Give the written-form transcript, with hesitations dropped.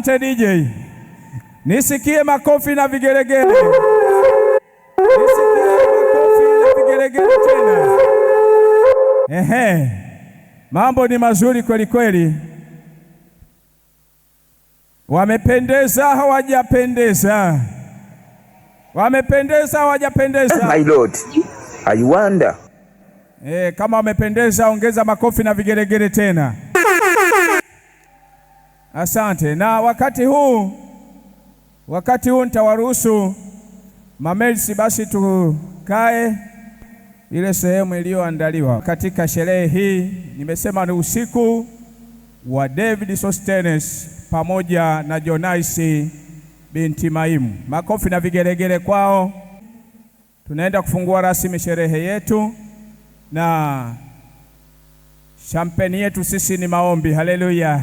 Asante DJ. Nisikie makofi na vigelegele. Nisikie makofi na vigelegele tena. Ehe. Mambo ni mazuri kweli kweli. Wamependeza hawajapendeza? Wamependeza hawajapendeza? My Lord, I wonder. Kama wamependeza ongeza makofi na vigelegele tena. Asante. Na wakati huu nitawaruhusu mamelsi basi tukae ile sehemu iliyoandaliwa katika sherehe hii. Nimesema ni usiku wa David Sostenes pamoja na Jonaisi binti Maimu. Makofi na vigelegele kwao. Tunaenda kufungua rasmi sherehe yetu na champagne yetu sisi ni maombi. Haleluya.